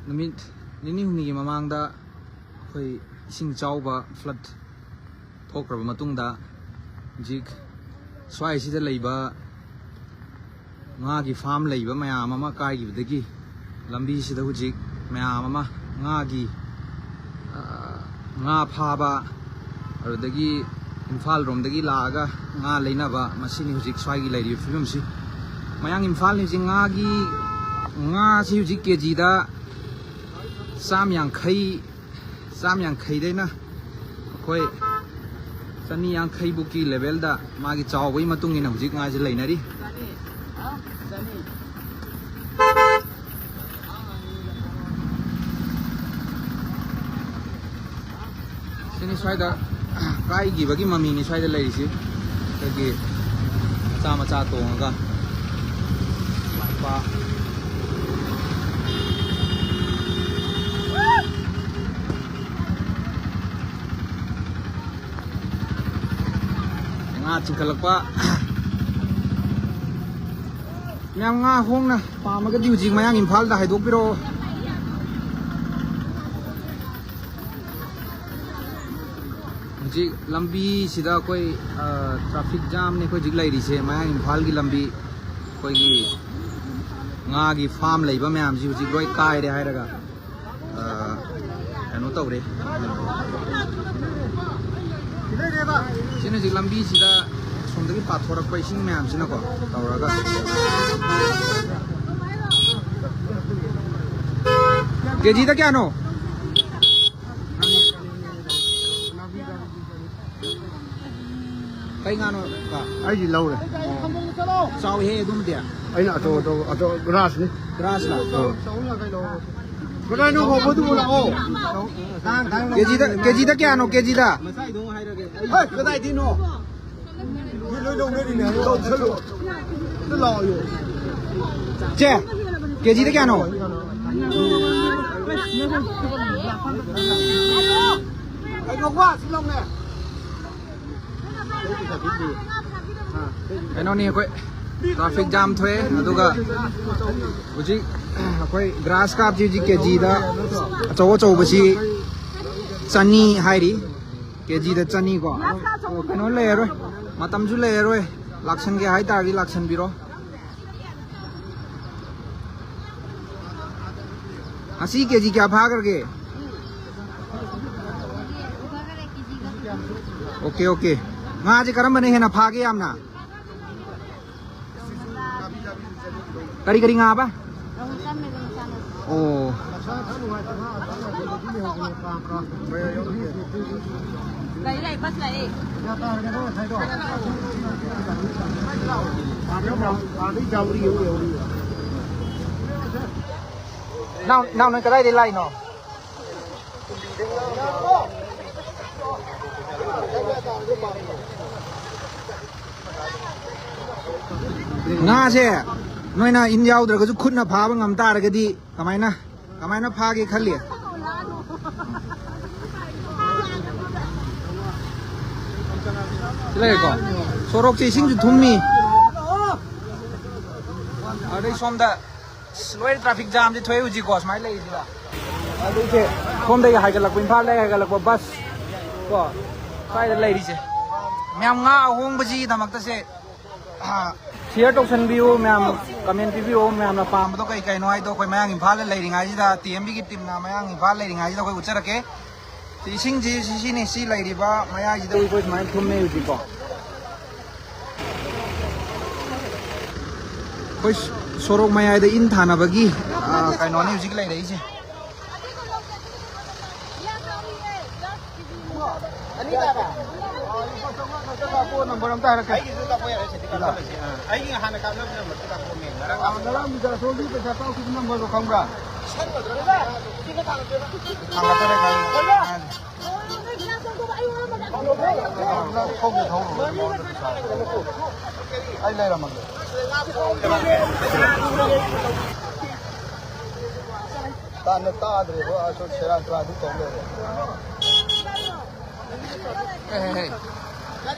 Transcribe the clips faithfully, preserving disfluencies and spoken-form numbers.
ꯅꯨꯃꯤꯠ ꯅꯤꯅꯤ ꯍꯨꯝꯅꯤꯒꯤ ꯃꯃꯥꯡꯗ ꯑꯩꯈꯣꯏ ꯏꯁꯤꯡ ꯆꯥꯎꯕ, flood ꯊꯣꯛꯈ꯭ꯔꯕ ꯃꯇꯨꯡꯗ, ꯍꯧꯖꯤꯛ ꯁ꯭ꯋꯥꯏꯁꯤꯗ ꯂꯩꯕ ꯉꯥꯒꯤ farm ꯂꯩꯕ ꯃꯌꯥꯝ ꯑꯃ ꯀꯥꯏꯈꯤꯕꯗꯒꯤ, ꯂꯝꯕꯤꯁꯤꯗ ꯍꯧꯖꯤꯛ ꯃꯌꯥꯝ ꯑꯃ ꯉꯥꯒꯤ, ꯑ, ꯉꯥ ꯐꯥꯕ, ꯑꯗꯨꯗꯒꯤ ꯏꯝꯐꯥꯜ ꯔꯣꯝꯗꯒꯤ ꯂꯥꯛꯑꯒ ꯉꯥ ꯂꯩꯅꯕ, ꯃꯁꯤꯅꯤ ꯍꯧꯖꯤꯛ ꯁ꯭ꯋꯥꯏꯒꯤ ꯂꯩꯔꯤꯕ ꯐꯤꯕꯝꯁꯤ꯫ ꯃꯌꯥꯡ ꯏꯝꯐꯥꯜ ꯍꯧꯖꯤꯛ ꯉꯥꯒꯤ, ꯉꯥꯁꯤ ꯍꯧꯖꯤꯛ ꯀꯦꯖꯤꯗ ꯆꯥꯝ ꯌꯥꯡꯈꯩ, ꯆꯥꯝ ꯌꯥꯡꯈꯩꯗꯩꯅ ꯑꯩꯈꯣꯏ ꯆꯅꯤ ꯌꯥꯡꯈꯩ ꯕꯨꯛꯀꯤ levelꯗ ꯃꯥꯒꯤ ꯆꯥꯎꯕꯒꯤ ꯃꯇꯨꯡ ꯏꯟꯅ ꯍꯧꯖꯤꯛ ꯉꯥꯁꯦ ꯂꯩꯅꯔꯤ꯫ ꯁꯤꯅꯤ ꯁ꯭ꯋꯥꯏꯗ ꯀꯥꯏꯈꯤꯕꯒꯤ ꯃꯃꯤꯅꯤ ꯁ꯭ꯋꯥꯏꯗ ꯂꯩꯔꯤꯁꯤ꯫ ꯑꯩꯈꯣꯏꯒꯤ ꯃꯆꯥ ꯃꯆꯥ ꯇꯣꯡꯉꯒ ꯂꯥꯛꯄ꯫ ꯉꯥ ꯆꯤꯡꯈꯠꯂꯛꯄ꯫ ꯃꯌꯥꯝ ꯉꯥ ꯍꯣꯡꯅ ꯄꯥꯝꯃꯒꯗꯤ ꯍꯧꯖꯤꯛ ꯃꯌꯥꯡ ꯏꯝꯐꯥꯜꯗ ꯍꯥꯏꯗꯣꯛꯄꯤꯔꯛꯑꯣ꯫ ꯍꯧꯖꯤꯛ ꯂꯝꯕꯤꯁꯤꯗ ꯑꯩꯈꯣꯏ, ꯑ, traffic jamꯅꯤ ꯑꯩꯈꯣꯏ ꯍꯧꯖꯤꯛ ꯂꯩꯔꯤꯁꯦ, ꯃꯌꯥꯡ ꯏꯝꯐꯥꯜꯒꯤ ꯂꯝꯕꯤ꯫ ꯑꯩꯈꯣꯏꯒꯤ ꯉꯥꯒꯤ farm ꯂꯩꯕ ꯃꯌꯥꯝꯁꯤ ꯍꯧꯖꯤꯛ ꯂꯣꯏ ꯀꯥꯏꯔꯦ ꯍꯥꯏꯔꯒ, ꯑ, ꯀꯩꯅꯣ ꯇꯧꯔꯦ꯫ ꯁꯤꯅ ꯍꯧꯖꯤꯛ ꯂꯝꯕꯤꯁꯤꯗ ꯁꯣꯝꯗꯒꯤ ꯄꯥꯊꯣꯔꯛꯄ ꯏꯁꯤꯡ ꯃꯌꯥꯝꯁꯤꯅꯀꯣ ꯇꯧꯔꯒ꯫ ꯀꯦꯖꯤꯗ ꯀꯌꯥꯅꯣ? ꯀꯩ ꯉꯥꯅꯣ, ꯀꯥ? ꯑꯩꯗꯤ ꯂꯧꯔꯦ꯫ ꯆꯥꯎꯏꯍꯦ ꯑꯗꯨꯝꯗꯤ꯫ ꯑꯩꯅ ꯑꯆꯧ ꯑꯆꯧ ꯑꯆꯧ ꯒ꯭ꯔꯥꯁꯅꯤ꯫ ꯒ꯭ꯔꯥꯁꯂ? ꯑꯥ꯫ ꯀꯗꯥꯏꯅꯣ ꯍꯧꯕꯗꯨꯕꯨ ꯂꯥꯛꯑꯣ꯫ ꯀꯦꯖꯤꯗ, ꯀꯦꯖꯤꯗ ꯀꯌꯥꯅꯣ, ꯀꯦꯖꯤꯗ? ꯍꯦ, ꯀꯗꯥꯏꯗꯩꯅꯣ? ꯃꯤ ꯂꯣꯏ ꯂꯧꯅꯔꯤꯅꯦ꯫ ꯂꯧꯁꯜꯂꯨ꯫ ꯑꯝꯇ ꯂꯥꯛꯑꯣꯌꯣ꯫ ꯆꯦ, ꯀꯦꯖꯤꯗ ꯀꯌꯥꯅꯣ? ꯀꯩꯅꯣ ꯋꯥ ꯁꯤ ꯂꯧꯅꯦ꯫ ꯀꯩꯅꯣꯅꯤ ꯑꯩꯈꯣꯏ ꯇ꯭ꯔꯥꯐꯤꯛ ꯖꯥꯝ ꯊꯣꯛꯑꯦ꯫ ꯑꯗꯨꯒ ꯍꯧꯖꯤꯛ ꯑꯩꯈꯣꯏ ꯒ꯭ꯔꯥꯁ ꯀꯥꯞꯁꯤ ꯍꯧꯖꯤꯛ ꯀꯦ ꯖꯤꯗ, ꯑꯆꯧ ꯑꯆꯧꯕꯁꯤ ꯆꯅꯤ ꯍꯥꯏꯔꯤ꯫ ꯀꯦ ꯖꯤꯗ ꯆꯅꯤꯀꯣ꯫ ꯑꯣ, ꯀꯩꯅꯣ ꯂꯩꯔꯔꯣꯏ, ꯃꯇꯝꯁꯨ ꯂꯩꯔꯔꯣꯏ꯫ ꯂꯥꯛꯁꯟꯒꯦ ꯍꯥꯏꯇꯥꯔꯗꯤ ꯂꯥꯛꯁꯟꯕꯤꯔꯣ꯫ ꯉꯁꯤ ꯀꯦ ꯖꯤ ꯀꯌꯥ ꯐꯥꯈ꯭ꯔꯒꯦ? Okay, okay. ꯉꯥꯁꯦ ꯀꯔꯝꯕꯅ ꯍꯦꯟꯅ ꯐꯥꯒꯦ ꯌꯥꯝꯅ? ꯀꯔꯤ ꯀꯔꯤ ꯉꯥꯕ? ꯑꯣ꯫ ꯂꯩ, ꯂꯩ, ꯕꯁ ꯂꯥꯛꯑꯦ꯫ ꯅꯥꯎ, ꯅꯥꯎ, ꯅꯣꯏ ꯀꯗꯥꯏꯗꯩ ꯂꯥꯛꯏꯅꯣ? ꯉꯥꯁꯦ ꯅꯣꯏꯅ ꯏꯟ ꯌꯥꯎꯗ꯭ꯔꯒꯁꯨ ꯈꯨꯠꯅ ꯐꯥꯕ ꯉꯝ ꯇꯥꯔꯒꯗꯤ ꯀꯃꯥꯏꯅ, ꯀꯃꯥꯏꯅ ꯐꯥꯒꯦ ꯈꯜꯂꯤ? ꯁꯤ ꯂꯩꯔꯦꯀꯣ꯫ ꯁꯣꯔꯣꯛꯁꯦ ꯏꯁꯤꯡꯁꯨ ꯊꯨꯝꯃꯤ꯫ ꯑꯗꯩ ꯁꯣꯝꯗ ꯑꯁ, ꯂꯣꯏꯔꯦ, ꯇ꯭ꯔꯥꯐꯤꯛ ꯖꯥꯝꯗꯤ ꯊꯣꯛꯑꯦ ꯍꯧꯖꯤꯛꯀꯣ, ꯁꯨꯃꯥꯏꯅ ꯂꯩꯔꯤꯁꯤꯗ꯫ ꯑꯗꯨꯁꯦ ꯁꯣꯝꯗꯒꯤ ꯍꯥꯏꯒꯠꯂꯛꯄ, ꯏꯝꯐꯥꯜꯗꯒꯤ ꯍꯥꯏꯒꯠꯂꯛꯄ ꯕꯁ ꯀꯣ, ꯁ꯭ꯋꯥꯏꯗ ꯂꯩꯔꯤꯁꯦ꯫ ꯃꯌꯥꯝ ꯉꯥ ꯑꯍꯣꯡꯕꯁꯤꯒꯤꯗꯃꯛꯇꯁꯦ, ꯑ, share ꯇꯧꯁꯟꯕꯤꯌꯨ ꯃꯌꯥꯝ, comment ꯄꯤꯕꯤꯌꯨ, ꯃꯌꯥꯝꯅ ꯄꯥꯝꯕꯗꯣ ꯀꯩ ꯀꯩꯅꯣ ꯍꯥꯏꯗꯣ ꯑꯩꯈꯣꯏ ꯃꯌꯥꯡ ꯏꯝꯐꯥꯜꯗ ꯂꯩꯔꯤꯉꯩꯁꯤꯗ, ꯇꯤ ꯑꯦꯝ ꯕꯤꯒꯤ ꯇꯤꯝꯅ ꯃꯌꯥꯡ ꯏꯝꯐꯥꯜ ꯂꯩꯔꯤꯉꯩꯁꯤꯗ ꯑꯩꯈꯣꯏ ꯎꯠꯆꯔꯛꯀꯦ꯫ ꯁꯤ ꯏꯁꯤꯡꯁꯤ, ꯁꯤ, ꯁꯤꯅꯤ, ꯁꯤ ꯂꯩꯔꯤꯕ ꯃꯌꯥꯏꯁꯤꯗ ꯑꯩꯈꯣꯏ ꯁꯨꯃꯥꯏꯅ ꯊꯨꯝꯃꯦ ꯍꯧꯖꯤꯛꯀꯣ꯫ ꯑꯩꯈꯣꯏ ꯁꯣꯔꯣꯛ ꯃꯌꯥꯏꯗ ꯏꯟ ꯊꯥꯅꯕꯒꯤ, ꯑ, ꯀꯩꯅꯣꯅꯤ ꯍꯧꯖꯤꯛ ꯂꯩꯔꯛꯏꯁꯦ꯫ ꯑꯅꯤ ꯇꯥꯕ? ꯅꯝꯕꯔ ꯑꯝꯇ ꯍꯥꯏꯔꯛꯀꯦ꯫ ꯑꯩꯒꯤꯁꯨ ꯇꯥꯛꯄ ꯌꯥꯔꯦ, ꯁꯤꯗꯤ ꯀꯥꯞꯊꯣꯛꯑꯁꯤ꯫ ꯑꯥ, ꯑꯩꯒꯤ ꯍꯥꯟꯅ ꯀꯥꯞꯅꯕ ꯅꯝꯕꯔꯗꯨ ꯇꯥꯛꯄꯑꯣꯃꯦ꯫ ꯉꯔꯥꯡ ꯀꯥꯞꯄ ꯉꯔꯥꯡꯒꯤ ꯗꯥ ꯁꯣꯝꯒꯤ ꯄꯩꯁꯥ ꯀꯥꯞꯈꯤꯕ ꯅꯝꯕꯔꯗꯣ ꯈꯪꯕ꯭ꯔꯥ? ꯊꯥꯡꯒꯠꯇꯔꯦ ꯈꯪꯉꯦ꯫ ꯊꯧꯒꯦ, ꯊꯧꯔꯨꯔꯣ, ꯃꯉꯣꯟꯗ ꯄꯩꯁꯥ꯫ ꯑꯩ ꯂꯩꯔꯝꯃꯒꯦ꯫ ꯇꯥꯟꯅ ꯇꯥꯗ꯭ꯔꯦꯕ, ꯑꯁꯣꯝ ꯁꯦꯔꯥꯟ ꯇꯨꯔꯥꯟ ꯑꯗꯨꯝ ꯇꯧ ꯂꯩꯔꯦ꯫ ꯍꯦ, ꯍꯦ, ꯍꯦ꯫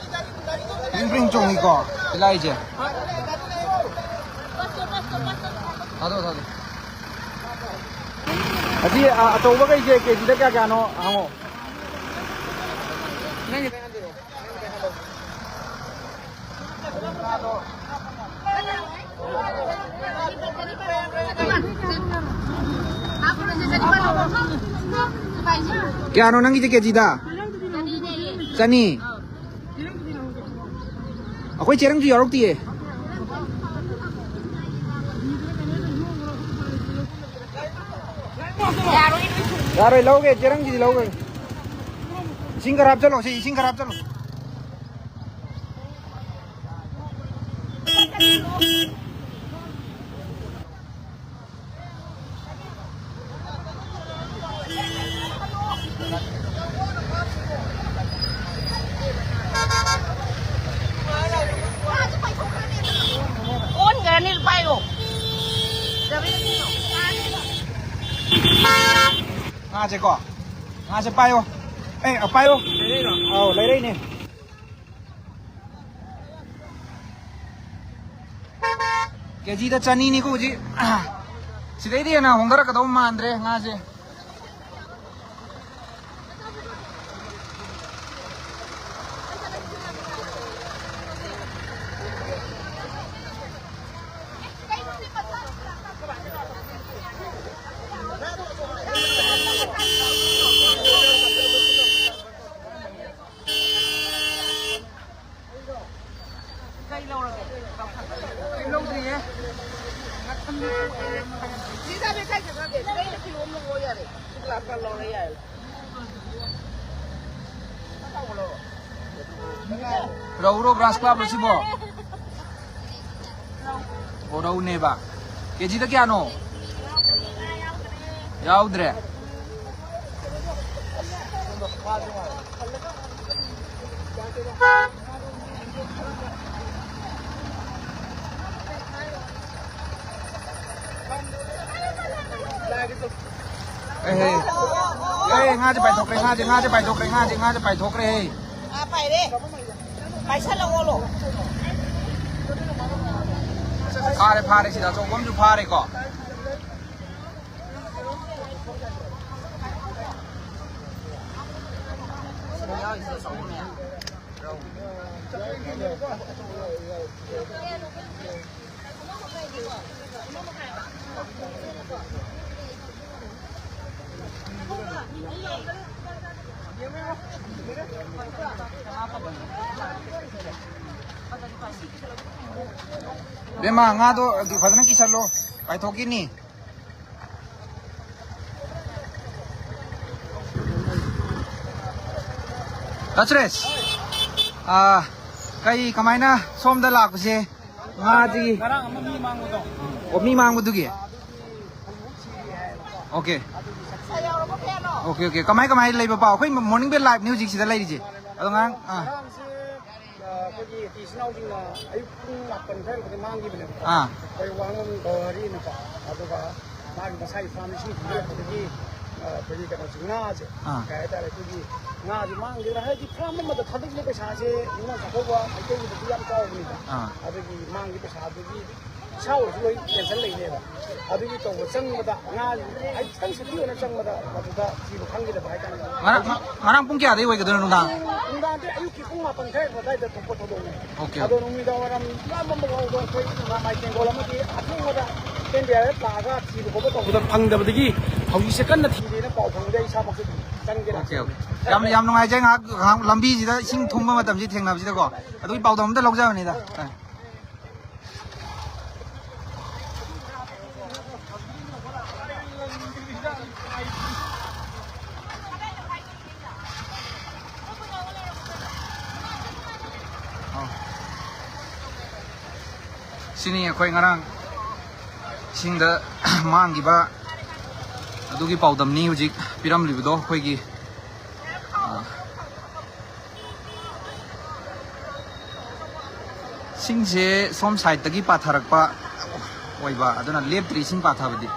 ꯄ꯭ꯔꯤꯡ ꯄ꯭ꯔꯤꯡ ꯆꯣꯡꯉꯤꯀꯣ, ꯇꯤꯂꯥꯏꯁꯦ꯫ ꯊꯥꯗꯣꯛꯑꯣ, ꯊꯥꯗꯣꯛꯑꯣ꯫ ꯑꯁꯤ, ꯑ, ꯑꯆꯧꯕꯈꯩꯁꯦ ꯀꯦꯖꯤꯗ ꯀꯌꯥ ꯀꯌꯥꯅꯣ ꯍꯪꯉꯣ꯫ ꯀꯌꯥꯅꯣ ꯅꯪꯒꯤꯁꯦ ꯀꯦꯖꯤꯗ? ꯆꯅꯤ꯫ ꯑꯩꯈꯣꯏ ꯆꯦꯔꯪꯁꯨ ꯌꯥꯎꯔꯛꯇꯤꯌꯦ꯫ ꯌꯥꯔꯣꯏ, ꯂꯧꯒꯦ, ꯆꯦꯔꯪꯁꯤꯗꯤ ꯂꯧꯒꯦ꯫ ꯏꯁꯤꯡ ꯈꯔ ꯍꯥꯞꯆꯜꯂꯣ, ꯁꯤ ꯏꯁꯤꯡ ꯈꯔ ꯍꯥꯞꯆꯜꯂꯣ꯫ ꯑꯣꯟꯈ꯭ꯔꯅꯤ, ꯄꯥꯏꯌꯣ꯫ ꯉꯥꯁꯦꯀꯣ, ꯉꯥꯁꯦ ꯄꯥꯏꯌꯣ꯫ ꯑꯦ, ꯄꯥꯏꯌꯣ꯫ ꯑꯧ, ꯂꯩꯔꯛꯏꯅꯦ꯫ ꯀꯦꯖꯤꯗ ꯆꯅꯤꯅꯤꯀꯣ ꯍꯧꯖꯤꯛ꯫ ꯁꯤꯗꯩꯗꯤ ꯍꯦꯟꯅ ꯍꯣꯡꯊꯔꯛꯀꯗꯧꯕ ꯃꯥꯟꯗ꯭ꯔꯦ ꯉꯥꯁꯦ꯫ ꯀꯩ ꯂꯧꯔꯒꯦ? ꯀꯩꯝ ꯂꯧꯗ꯭ꯔꯤꯌꯦ꯫ ꯁꯤꯗ ꯕꯦꯛꯈꯥꯏ ꯈꯛ ꯈꯛ ꯁꯤꯗꯩꯗ ꯀꯤꯂꯣ ꯑꯃ ꯂꯧꯔꯣ ꯌꯥꯔꯦ꯫ ꯁꯤ ꯒ꯭ꯂꯥꯁ ꯀꯞ ꯂꯧꯔꯦ ꯌꯥꯔꯦ꯫ ꯔꯧꯔꯣ, ꯒ꯭ꯔꯥꯁ ꯀꯥꯞꯂꯣ ꯁꯤꯕꯣ? ꯑꯣ, ꯔꯧꯅꯦꯕ꯫ ꯀꯦꯖꯤꯗ ꯀꯌꯥꯅꯣ? ꯌꯥꯎꯗ꯭ꯔꯦ꯫ ꯑꯦꯍꯦ꯫ ꯑꯦ, ꯉꯥꯁꯦ ꯄꯥꯏꯊꯣꯛꯈ꯭ꯔꯦ, ꯉꯥꯁꯦ, ꯉꯥꯁꯦ ꯄꯥꯏꯊꯣꯛꯈ꯭ꯔꯦ, ꯉꯥꯁꯦ, ꯉꯥꯁꯦ ꯄꯥꯏꯊꯣꯛꯈ꯭ꯔꯦ꯫ ꯑꯥ, ꯄꯥꯏꯔꯦ꯫ ꯄꯥꯏꯁꯜꯂꯛꯑꯣꯂꯣ꯫ ꯐꯥꯔꯦ, ꯐꯥꯔꯦ, ꯁꯤꯗ ꯑꯆꯧꯕ ꯑꯃꯁꯨ ꯐꯥꯔꯦꯀꯣ꯫ ꯕꯦꯝꯃ, ꯉꯥꯗꯣ ꯑꯗꯨ ꯐꯖꯅ ꯀꯤꯁꯜꯂꯣ, ꯀꯥꯏꯊꯣꯛꯈꯤꯅꯤ꯫ ꯗꯥ ꯁꯨꯔꯦꯁ, ꯑꯥ, ꯀꯩ, ꯀꯃꯥꯏꯅ ꯁꯣꯝꯗ ꯂꯥꯛꯄꯁꯦ? ꯉꯥꯁꯤꯒꯤ ꯉꯔꯥꯡ ꯑꯃ ꯃꯤ ꯃꯥꯡꯕꯗꯣ꯫ ꯑꯣ, ꯃꯤ ꯃꯥꯡꯕꯗꯨꯒꯤ? ꯑꯣꯀꯦ꯫ Okay, okay. ꯀꯃꯥꯏ, ꯀꯃꯥꯏ ꯂꯩꯕ ꯄꯥꯎ? ꯑꯩꯈꯣꯏ Morning Bell Live ꯅꯤ ꯍꯧꯖꯤꯛ ꯁꯤꯗ ꯂꯩꯔꯤꯁꯦ꯫ ꯑꯗꯣ ꯉꯔꯥꯡ, ꯑꯥ꯫ ꯉꯔꯥꯡꯁꯦ, ꯑ, ꯑꯩꯈꯣꯏꯒꯤ ꯏꯆꯤꯜ ꯏꯅꯥꯎꯁꯤꯡꯅ ꯑꯌꯨꯛ ꯄꯨꯡ ꯃꯥꯄꯟ ꯁ꯭ꯋꯥꯏꯗ ꯃꯥꯡꯈꯤꯕꯅꯦꯕꯀꯣ꯫ ꯑꯥ꯫ ꯑꯩꯈꯣꯏ ꯋꯥꯉꯝ ꯒꯧꯍꯔꯤꯅꯀꯣ꯫ ꯑꯗꯨꯒ ꯃꯥꯒꯤ ꯃꯁꯥꯒꯤ ꯐꯥꯔꯝ ꯏꯁꯤꯡ ꯊꯨꯝꯖꯤꯜꯂꯛꯄꯗꯒꯤ, ꯑ, ꯑꯩꯈꯣꯏꯒꯤ ꯀꯩꯅꯣꯁꯦ, ꯉꯥꯁꯦ, ꯑꯥ꯫ ꯀꯩ ꯍꯥꯏꯇꯥꯔꯦ, ꯑꯩꯈꯣꯏꯒꯤ ꯉꯥꯁꯦ ꯃꯥꯡꯈꯤꯗꯅ, ꯍꯥꯏꯗꯤ ꯐꯥꯔꯝ ꯑꯃꯗ ꯊꯥꯗꯈꯤꯕ ꯄꯩꯁꯥꯁꯦ ꯅꯤꯉꯣꯜ ꯆꯥꯛꯀꯧꯕ ꯃꯩꯇꯩꯒꯤꯗꯗꯤ ꯌꯥꯝ ꯆꯥꯎꯕꯅꯤꯗ꯫ ꯑꯥ꯫ ꯑꯗꯨꯒꯤ ꯃꯥꯡꯈꯤꯕ ꯄꯩꯁꯥꯗꯨꯒꯤ ꯏꯁꯥ ꯑꯣꯏꯔꯁꯨ ꯂꯣꯏ tension ꯂꯩꯅꯦꯕ꯫ ꯑꯗꯨꯒꯤ ꯇꯧꯕ ꯆꯪꯕꯗ ꯉꯥꯁꯦ ꯍꯥꯏꯗꯤ ꯈꯤꯇꯪ ꯁꯦꯐꯇꯤ ꯑꯣꯏꯅ ꯆꯪꯕꯗ ꯃꯗꯨꯗ ꯊꯤꯕ ꯈꯪꯈꯤꯗꯕ ꯍꯥꯏꯇꯥꯔꯦ꯫ ꯉꯔꯥꯡ, ꯉꯔꯥꯡ ꯄꯨꯡ ꯀꯌꯥꯗꯩ ꯑꯣꯏꯒꯗꯣꯏꯅꯣ ꯅꯨꯡꯗꯥꯡ? ꯅꯨꯡꯗꯥꯡꯗꯤ ꯑꯌꯨꯛꯀꯤ ꯄꯨꯡ ꯃꯥꯄꯟ ꯈꯔ ꯑꯗꯨꯋꯥꯏꯗ ꯊꯣꯛꯄ ꯊꯧꯗꯣꯛꯅꯦ꯫ ꯑꯣꯀꯦ꯫ ꯑꯗꯣ ꯅꯨꯃꯤꯗꯥꯡ ꯋꯥꯏꯔꯝ ꯄꯨꯔꯥ ꯃꯝꯕ ꯐꯥꯎꯕ ꯑꯩꯈꯣꯏ ꯃꯥꯏ ꯀꯦꯡꯒꯣꯜ ꯑꯃꯗꯤ ꯑꯊꯦꯡꯕꯗ ꯑꯦꯟ ꯗꯤ ꯑꯥꯔ ꯑꯦꯐ ꯂꯥꯛꯑꯒ ꯊꯤꯕ ꯈꯣꯠꯄ ꯇꯧꯕꯗ ꯐꯪꯗꯕꯗꯒꯤ ꯍꯧꯖꯤꯛꯁꯦ ꯀꯟꯅ ꯊꯤꯔꯦꯅ ꯄꯥꯎ ꯐꯪꯕꯗꯒꯤ ꯑꯩ ꯏꯁꯥꯃꯛꯁꯨ ꯑꯗꯨꯝ ꯆꯪꯒꯦꯅ ꯑꯣꯀꯦ, ꯑꯣꯀꯦ꯫ ꯌꯥꯝ, ꯌꯥꯝ ꯅꯨꯡꯉꯥꯏꯖꯩ꯫ ꯉꯥꯏꯍꯥꯛ, ꯉꯥꯏꯍꯥꯛ ꯂꯝꯕꯤꯁꯤꯗ ꯏꯁꯤꯡ ꯊꯨꯝꯕ ꯃꯇꯝꯁꯤ ꯊꯦꯡꯅꯕꯁꯤꯗꯀꯣ, ꯑꯗꯨꯒꯤ ꯄꯥꯎꯗꯝ ꯑꯝꯇ ꯂꯧꯖꯕꯅꯤꯗ꯫ ꯑꯧ꯫ ꯁꯤꯅꯤ ꯑꯩꯈꯣꯏ ꯉꯔꯥꯡ ꯏꯁꯤꯡꯗ ꯃꯥꯡꯈꯤꯕ ꯑꯗꯨꯒꯤ ꯄꯥꯎꯗꯝꯅꯤ ꯍꯧꯖꯤꯛ ꯄꯤꯔꯝꯂꯤꯕꯗꯣ ꯑꯩꯈꯣꯏꯒꯤ, ꯑ, ꯏꯁꯤꯡꯁꯦ ꯁꯣꯝ side ꯇꯒꯤ ꯄꯥꯊꯔꯛꯄ ꯑꯣꯏꯕ, ꯑꯗꯨꯅ ꯂꯦꯞꯇ꯭ꯔꯤ ꯏꯁꯤꯡ ꯄꯥꯊꯕꯗꯤ꯫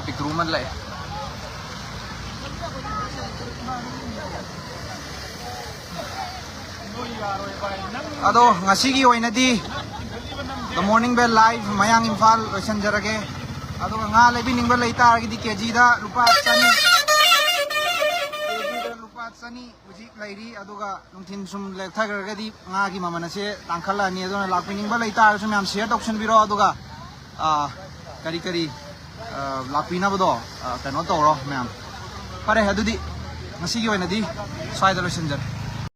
ꯄꯤꯛꯇ꯭ꯔꯨ ꯑꯃ ꯂꯥꯛꯑꯦ꯫ ꯑꯗꯣ ꯉꯁꯤꯒꯤ ꯑꯣꯏꯅꯗꯤ The Morning Bell Live ꯃꯌꯥꯡ ꯏꯝꯐꯥꯜ ꯂꯣꯏꯁꯤꯟꯖꯔꯒꯦ꯫ ꯑꯗꯨꯒ ꯉꯥ ꯂꯩꯕꯤꯅꯤꯡꯕ ꯂꯩꯇꯥꯔꯒꯗꯤ ꯀꯦꯖꯤꯗ ꯂꯨꯄꯥ ꯆꯅꯤ, ꯀꯦꯖꯤꯗ ꯂꯨꯄꯥ ꯆꯅꯤ ꯍꯧꯖꯤꯛ ꯂꯩꯔꯤ꯫ ꯑꯗꯨꯒ ꯅꯨꯡꯊꯤꯜ ꯁꯨꯝ ꯂꯦꯛꯊꯈ꯭ꯔꯒꯗꯤ ꯉꯥꯒꯤ ꯃꯃꯜ ꯑꯁꯦ ꯇꯥꯡꯈꯠꯂꯛꯑꯅꯤ꯫ ꯑꯗꯨꯅ ꯂꯥꯛꯄꯤꯅꯤꯡꯕ ꯂꯩꯇꯥꯔꯒꯁꯨ ꯃꯌꯥꯝ share ꯇꯧꯁꯟꯕꯤꯔꯣ꯫ ꯑꯗꯨꯒ, ꯑꯥ, ꯀꯔꯤ ꯀꯔꯤ, ꯑꯥ, ꯂꯥꯛꯄꯤꯅꯕꯗꯣ, ꯑꯥ, ꯀꯩꯅꯣ ꯇꯧꯔꯣ ꯃꯌꯥꯝ꯫ ꯐꯔꯦ, ꯑꯗꯨꯗꯤ ꯉꯁꯤꯒꯤ ꯑꯣꯏꯅꯗꯤ ꯁ꯭ꯋꯥꯏꯗ ꯂꯣꯏꯁꯤꯟꯖꯔꯦ꯫